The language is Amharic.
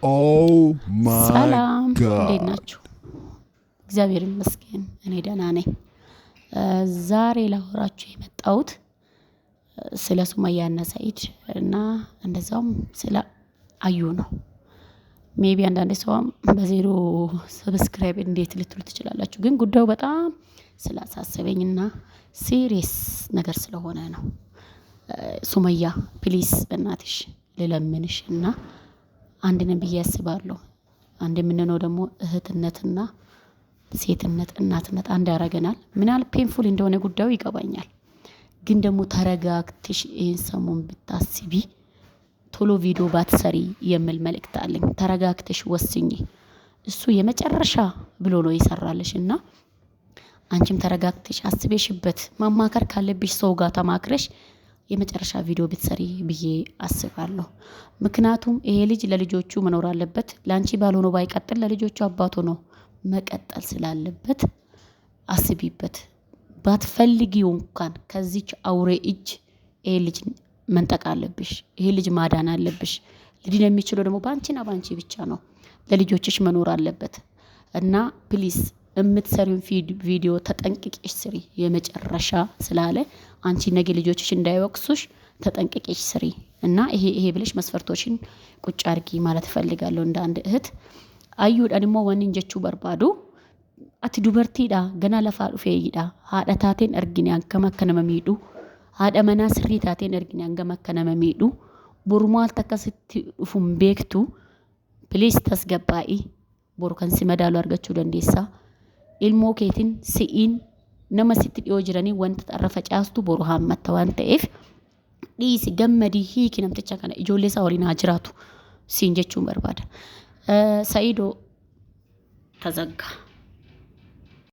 Oh my ሰላም እንዴት God. ናችሁ? እግዚአብሔር ይመስገን እኔ ደህና ነኝ። ዛሬ ላወራችሁ የመጣሁት ስለ ሱመያና ሰኢድ እና እንደዛውም ስለ አዩ ነው። Maybe አንዳንድ ሰውም በዜሮ subscribe እንዴት ልትሉ ትችላላችሁ። ግን ጉዳዩ በጣም ስላሳሰበኝና serious ነገር ስለሆነ ነው። ሱመያ please በእናትሽ ልለምንሽ እና አንድ ነን ብዬ አስባለሁ። አንድ የምንሆነው ደግሞ እህትነትና ሴትነት እናትነት አንድ ያደርገናል። ምን ያህል painful እንደሆነ ጉዳዩ ይገባኛል። ግን ደግሞ ተረጋግተሽ ይህን ሰሞን ብታስቢ ቶሎ ቪዲዮ ባትሰሪ የሚል መልእክት አለኝ። ተረጋግተሽ ወስኚ። እሱ የመጨረሻ ብሎ ነው የሰራልሽ እና አንቺም ተረጋግተሽ አስቤሽበት ማማከር ካለብሽ ሰው ጋር ተማክረሽ የመጨረሻ ቪዲዮ ብትሰሪ ብዬ አስባለሁ። ምክንያቱም ይሄ ልጅ ለልጆቹ መኖር አለበት። ለአንቺ ባል ሆኖ ባይቀጥል ለልጆቹ አባት ሆኖ መቀጠል ስላለበት አስቢበት። ባትፈልጊው እንኳን ከዚች አውሬ እጅ ይሄ ልጅ መንጠቅ አለብሽ። ይሄ ልጅ ማዳን አለብሽ። ሊድን የሚችለው ደግሞ በአንቺና በአንቺ ብቻ ነው። ለልጆችሽ መኖር አለበት እና please የምትሰሪውን ቪዲዮ ተጠንቅቄሽ ስሪ። የመጨረሻ ስላለ አንቺ ነገ ልጆችሽ እንዳይወቅሱሽ ተጠንቅቄሽ ስሪ እና ይሄ ይሄ ብለሽ መስፈርቶችን ቁጭ አድርጊ ማለት እፈልጋለሁ እንደ አንድ እህት። Ayyuudhaan immoo wanni jechuu barbaadu, ati dubartiidha, gana lafaa dhufeeyyiidha. Haadha taateen argine hangam akka nama miidhu, haadha manaa sirrii taateen argine hangam akka nama miidhu. Boru maaltu akkasitti dhufu hin beektu. Please tasgabbaa'i, boru kan si madaalu argachuu dandeessa. Ilmoo keetiin si'iin nama sitti dhiyoo jiranii wanta xarra facaastu boru haammatta waan ta'eef dhiisi, gammadii, hiiki namticha kana, ijoollee isaa waliin haa jiraatu siin jechuun barbaada. Sa'iidoo ተዘጋ።